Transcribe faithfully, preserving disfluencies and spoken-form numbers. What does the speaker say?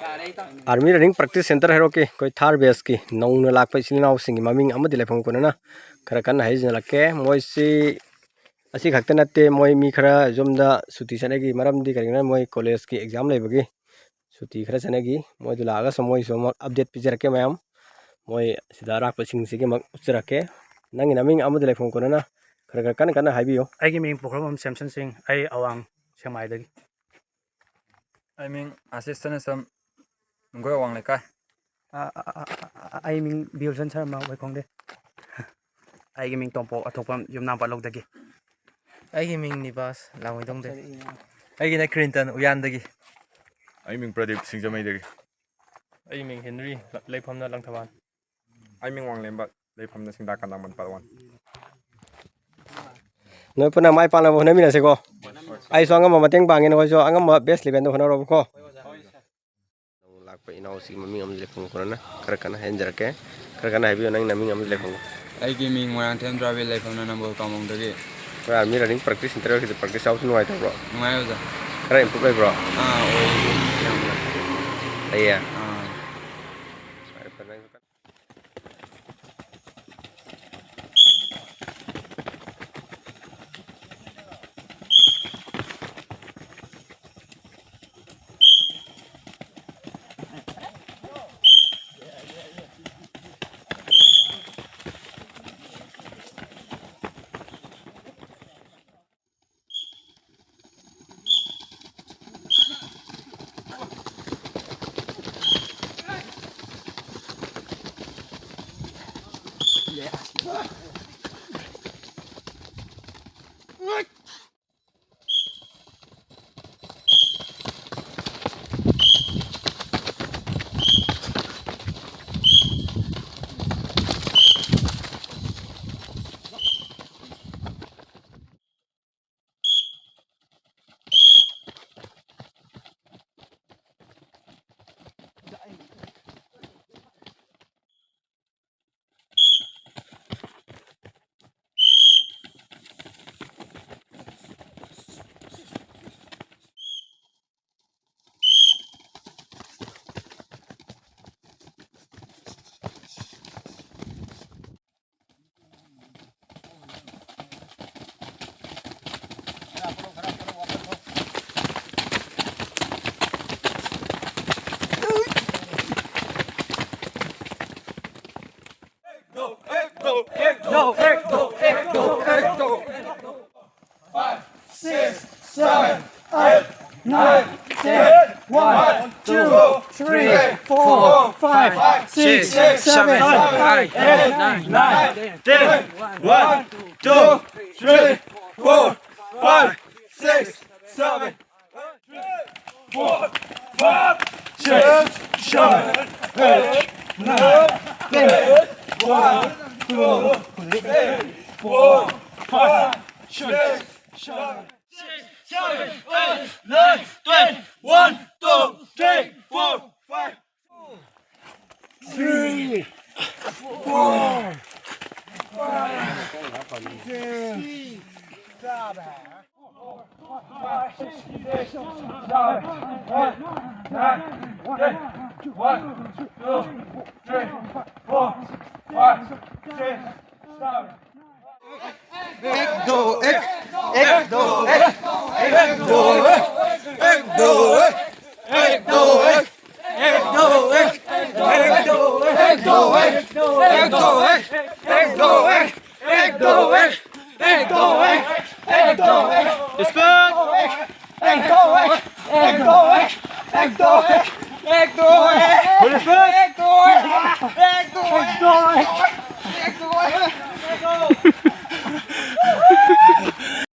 Army Running Practice Center ꯍꯥꯏꯔꯣꯛꯀꯤ ꯑꯩꯈꯣꯏ third batchꯀꯤ ꯅꯧꯅ ꯂꯥꯛꯄ ꯏꯆꯤꯜ ꯏꯅꯥꯎꯁꯤꯡꯒꯤ ꯃꯃꯤꯡ ꯑꯃꯗꯤ ꯂꯩꯐꯝ ꯀꯣꯟꯅꯅ ꯈꯔ ꯀꯟꯅ ꯍꯥꯏꯖꯤꯜꯂꯛꯀꯦ꯫ ꯃꯣꯏꯁꯤ ꯑꯁꯤ ꯈꯛꯇ ꯅꯠꯇꯦ, ꯃꯣꯏ ꯃꯤ ꯈꯔ ꯌꯨꯝꯗ ꯁꯨꯇꯤ ꯆꯠꯅꯈꯤ꯫ ꯃꯔꯝꯗꯤ ꯀꯔꯤꯒꯤꯅꯣ, ꯃꯣꯏ ꯀꯣꯂꯦꯖꯀꯤ ꯑꯦꯛꯖꯥꯝ ꯂꯩꯕꯒꯤ ꯁꯨꯇꯤ ꯈꯔ ꯆꯠꯅꯈꯤ꯫ ꯃꯣꯏꯗꯨ ꯂꯥꯛꯑꯒꯁꯨ ꯃꯣꯏꯁꯨ ꯑꯃꯨꯛ ꯑꯞꯗꯦꯠ ꯄꯤꯖꯔꯛꯀꯦ ꯃꯌꯥꯝ꯫ ꯃꯣꯏ ꯁꯤꯗ ꯑꯔꯥꯛꯄꯁꯤꯡꯁꯤꯒꯤ ꯑꯃꯨꯛ ꯎꯠꯆꯔꯛꯀꯦ꯫ ꯅꯪꯒꯤ ꯅꯃꯤꯡ ꯑꯃꯗꯤ ꯂꯩꯐꯝ ꯀꯣꯟꯅꯅ ꯈꯔ ꯈꯔ ꯀꯟꯅ ꯀꯟꯅ ꯍꯥꯏꯕꯤꯌꯨ꯫ ꯑꯩꯒꯤ ꯃꯤꯡ ꯄꯣꯛꯈ꯭ꯔꯝꯕꯝ ꯁꯦꯝꯁꯟ ꯁꯤꯡ, ꯑꯩ ꯑꯋꯥꯡ ꯁꯦꯛꯃꯥꯏꯗꯒꯤ꯫ ꯑꯩ ꯃꯤꯡ ꯑꯥꯁꯤꯁ ꯁꯅꯥꯁꯝ, ꯅꯨꯡꯒꯣꯏ ꯑꯋꯥꯡ ꯂꯩꯀꯥꯏ꯫ ꯑ, ꯑ, ꯑ, ꯑ, ꯑ, ꯑꯩ ꯃꯤꯡ ꯕꯤꯌꯣꯜꯁꯟ ꯁꯔꯃ, ꯋꯥꯏꯈꯣꯡꯗꯩ꯫ ꯑꯩꯒꯤ ꯃꯤꯡ ꯇꯣꯝꯄꯣꯛ ꯑꯊꯣꯛꯄꯝ, ꯌꯨꯝꯅꯥꯝ ꯄꯥꯠꯂꯧꯗꯒꯤ꯫ ꯑꯩꯒꯤ ꯃꯤꯡ ꯅꯤꯕꯥꯁ, ꯂꯥꯡꯃꯩꯗꯣꯡꯗꯒꯤ꯫ ꯑꯩꯒꯤꯅ ꯀ꯭ꯔꯤꯟꯇꯟ, ꯎꯌꯥꯟꯗꯒꯤ꯫ ꯑꯩ ꯃꯤꯡ ꯄ꯭ꯔꯗꯤꯞ, ꯁꯤꯡꯖꯃꯩꯗꯒꯤ꯫ ꯑꯩ ꯃꯤꯡ ꯍꯦꯅꯔꯤ, ꯂ-, ꯂꯩꯐꯝꯅ ꯂꯪꯊꯕꯥꯜ꯫ ꯑꯩ ꯃꯤꯡ ꯋꯥꯡꯂꯦꯝꯕ, ꯂꯩꯐꯝꯅ ꯁꯤꯡꯗꯥ ꯀꯟꯗꯥꯃꯟ ꯄꯥꯔꯠ ꯋꯥꯟ꯫ ꯅꯣꯏ ꯄꯨꯟꯅ ꯃꯥꯏ ꯄꯥꯛꯅꯕ ꯍꯣꯠꯅꯃꯤꯟꯅꯁꯤꯀꯣ꯫ ꯑꯩꯁꯨ ꯑꯉꯝꯕ ꯃꯇꯦꯡ ꯄꯥꯡꯒꯦ, ꯅꯈꯣꯏꯁꯨ ꯑꯉꯝꯕ best levelꯗ ꯍꯣꯠꯅꯔꯣꯕꯀꯣ꯫ ꯂꯥꯛꯄ ꯏꯅꯥꯎꯁꯤꯒꯤ ꯃꯃꯤꯡ ꯑꯃꯗꯤ ꯂꯩꯐꯝ ꯀꯣꯟꯅꯅ ꯈꯔ ꯀꯟꯅ ꯍꯥꯏꯍꯟꯖꯔꯛꯀꯦ꯫ ꯈꯔ ꯀꯟꯅ ꯍꯥꯏꯕꯤꯌꯨ, ꯅꯪ ꯅꯃꯤꯡ ꯑꯃꯗꯤ ꯂꯩꯐꯝ꯫ ꯑꯩꯒꯤ ꯃꯤꯡ ꯃꯣꯏꯔꯥꯡꯊꯦꯝ ꯗ꯭ꯔꯥꯕꯤꯗ, ꯂꯩꯐꯝꯅ ꯅꯝꯕꯣꯜ ꯀꯥꯃꯣꯡꯗꯒꯤ꯫ ꯑꯩꯈꯣꯏ Army Running Practice Centerꯒꯤꯗꯤ practice ꯌꯥꯎꯕꯁꯨ ꯅꯨꯡꯉꯥꯏꯇꯕ꯭ꯔꯣ? ꯅꯨꯡꯉꯥꯏ ꯑꯣꯖꯥ꯫ ꯈꯔ improve ꯂꯩꯕ꯭ꯔꯣ? ꯑꯥ, ꯑꯣꯏ, ꯌꯥꯝꯅ꯫ ꯂꯩꯌꯦ? ꯑꯥ꯫ ꯐꯔꯦ, ꯐꯔꯦ, ꯅꯪꯁꯨ ꯀꯟꯅ Three, four, five, six, seven, eight, nine, ten. One, two, three, four, five, six, seven, four, five, six, seven, eight, nine, ten. One, two, three, four, five, six, seven, eight, nine, ten. One, two, three, four, five. Three, four, five, six, seven, eight, nine, ten. One, two, three, four, five, six, seven. Ek, do, ek. Ek, do, ek. Ek, do, ek. Ek, do, ek. Ek, do, ek. Ek, do, ek. Ek, do, ek. Ek, do, ek. Ek, do, ek. Ek, do, ek. Ek, do, ek. Ek, do, ek. Ek, do, ek. Ek, do, ek. Ek, do, ek. Respect. Ek, do, ek. Ek, do, ek. Ek, do, ek. Ek, do, ek. Respect. Ek, do, ek.